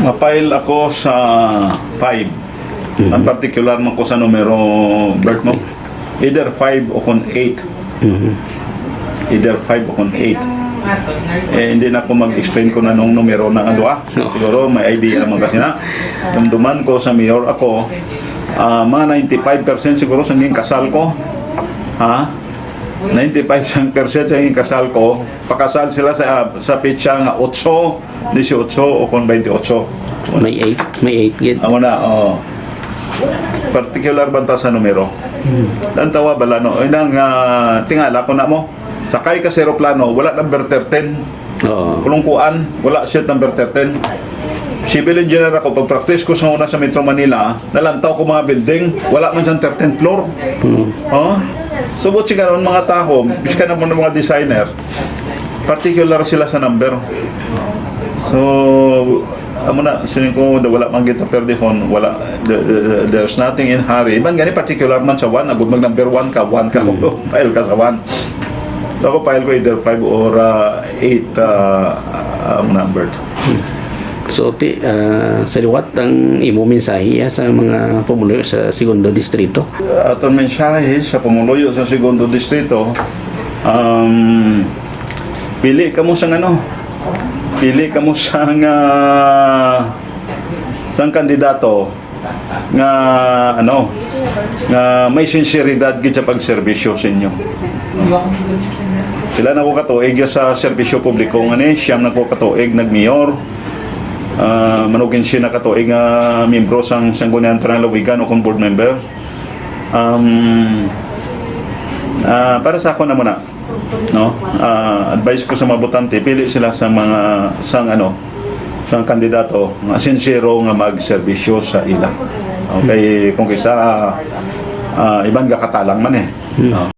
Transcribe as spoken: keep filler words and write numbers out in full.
Ma-file ako sa five. Mhm. Ang particular man ko sa numero, Bert, no? Either five o kon eight. Mhm. Either five o kon eight. Eh, hindi na ako mag-explain kung anong numero ng ano, ah. No. Siguro may idea naman kasi na. Dumduman ko sa mayor ako, ah, mga ninety-five percent siguro sa naging kasal ko. Ha? Ninety-five percent sa naging kasal ko. Pakasal sila sa, sa petsa nga otso, dieciocho o kon twenty-eight. May eight, may eight gid. Amo na, oh. Particular banta sa numero. Hmm. Ang tawa bala, no? Ay, nang, ah, tingala ko na mo. Sakay ka sa eroplano, wala number thirteen. Oo. Kulungkuan, wala seat number thirteen. Civil engineer ako, pag-practice ko sa una sa Metro Manila, nalantaw ko mga building, wala man siyang thirteenth floor. Hmm. Oh? So, buot siya karon, mga taho, biskan na mo ng mga designer, particular sila sa number. So, amo na, siling ko, da wala man kita perdihon, wala, the- the- the- there's nothing in hurry. Iban gani particular man sa one, agud mag number one ka, one ka, Mm. file ka sa one. So, ako file ko either five or uh, eight uh, uh, numbered. So, ti, ah, sa liwat ang imo mensahe, ah, sa mga pumuluyo sa Segundo Distrito? Aton mensahe sa pumuluyo sa Segundo Distrito, um, pili kamo sang ano, pili kamo sang, ah, sang kandidato nga, ano, nga may sinseridad gid sa pagserbisyo sa inyo. Pila na ko katuig sa serbisyo publiko nga ni, siyam na ko katuig nagmayor. Ah, manugin siya na katuig nga miyembro sang Sangguniang Panlalawigan o kung board member. Um, ah, para sa ako na muna, no? Ah, advice ko sa mga botante, pili sila sa mga, sang ano, sang kandidato nga sincero nga magserbisyo sa ila. Okay, kung kisa, ah, iban gakatalang man eh. Hmm. Ah.